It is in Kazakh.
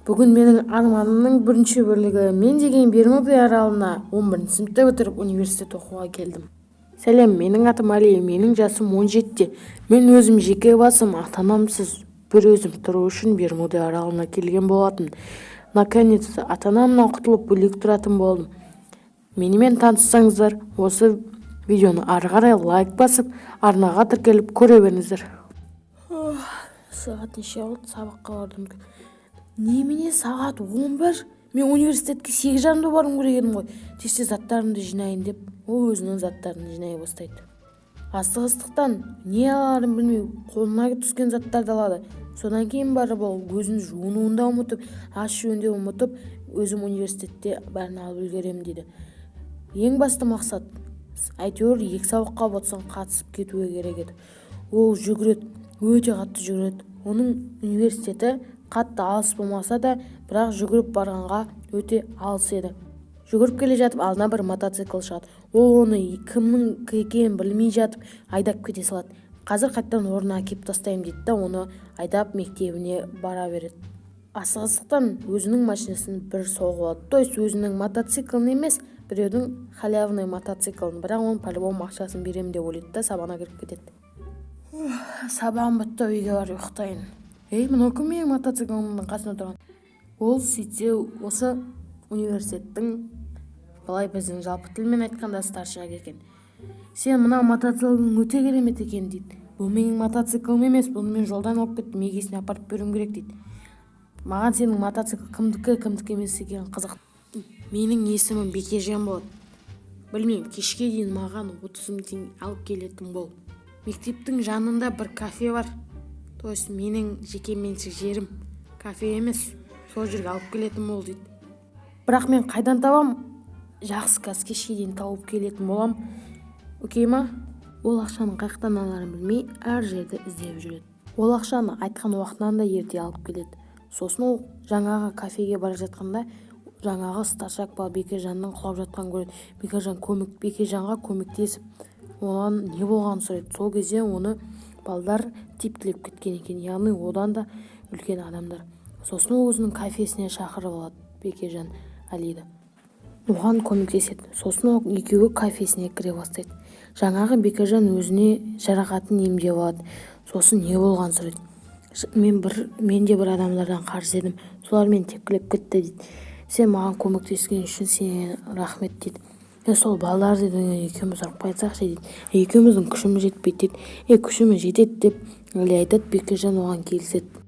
Бүгін менің арманымның бірінші бөлігі. Мен деген Бермуды аралына 11 сыныпты бітіріп, университет оқуға келдім. Сәлем, менің атым Али, менің жасым 17-те. Мен өзім жеке басым, ата-анамсыз бір өзім тұру үшін Бермуды аралына келген болатын. Наконец-то ата-анамнан құтылып, бөлек тұратын болдым. Менімен таныссаңыздар, осы видеоны ары қарай лайк басып, арнаға тіркеліп көре беріңіздер. Сағат неше болды? Сабаққа бардым. Немене, сағат 11? Мен университетке 8:30-да баруым керек едім ғой. Тез тез заттарымды жинайын деп, ол өзінің заттарын жинай бастайды. Асығыстықтан не аларын білмей, қолына түскен заттарды алады. Содан кейін барып ол өзін жуынуын да ұмытып, ас ішуін де ұмытып, өзім университетте бәрін алып үлгеремін дейді. Ең басты мақсат әйтеуір екі сабаққа болсын қатысып кетуі керек еді. Ол жүгіреді, өте қатты жүгіреді. Оның университеті қатты алыс болмаса да, бірақ жүгіріп барғанға өте алыс еді. Жүгіріп келе жатып, алдына бір мотоцикл шығады. Ол оны кімнің екенін білмей жатып, айдап кете салады. Қазір қайтадан орнына әкеліп тастаймын дейді да, оны айдап мектебіне бара береді. Асығыстықтан өзінің машинасын бір соғып алады, то есть өзінің мотоциклін емес, біреудің халявный мотоциклін. Бірақ оның по-любому ақшасын беремін деп ойлайды да, сабағына кіріп кетеді. Сабағым бітті, үйге барып ұйықтайын. Ей, мынау кім менің мотоциклімнің қасында тұрған? Ол сөйтсе, осы университеттің, былай біздің жалпы тілмен айтқанда, старшак екен. Сен мына мотоциклің өте керемет екен дейді. Бұл менің мотоциклім емес, бұны мен жолдан алып кеттім, егесіне апарып беруім керек дейді. Маған сенің мотоцикл кімдікі, кімдікі емес екені қызық. Менің есімім Бекежан болады. Білмеймін, кешке дейін маған 30 000 теңге алып келетін бол. Мектептің жанында бір кафе бар, то есть менің жеке меншік жерім, кафе емес, сол жерге алып келетін бол дейді. Бірақ мен қайдан табам? Жақсы, қазір кешке дейін тауып келетін болам, окей ма? Ол ақшаның қаяқтан аларын білмей, әр жерді іздеп жүреді. Ол ақшаны айтқан уақытынан да ерте алып келеді. Сосын ол жаңағы кафеге бара жатқанда, жаңағы старшак бала Бекежанның құлап жатқанын көреді. Бекежанға көмектесіп, оған не болғанын сұрайды. Сол кезде оны балдар тепкілеп кеткен екен, яғни одан да үлкен адамдар. Сосын ол өзінің кафесіне шақырып алады. Бекежан Алиді оған көмектеседі. Сосын ол екеуі кафесіне кіре бастайды. Жаңағы Бекежан өзіне жарақатын емдеп алады. Сосын не болғанын сұрайды. Мен де бір адамдардан қарыз едім, солар мені тепкілеп кетті дейді. Сен маған көмектескен үшін сенен рахмет дейді. Е, сол балалар дейді, екеуміз ұрып қайтсақшы дейді. Екеуміздің күшіміз жетпейді дейді. Е, күшіміз жетеді деп Али айтады. Бекежан оған келіседі.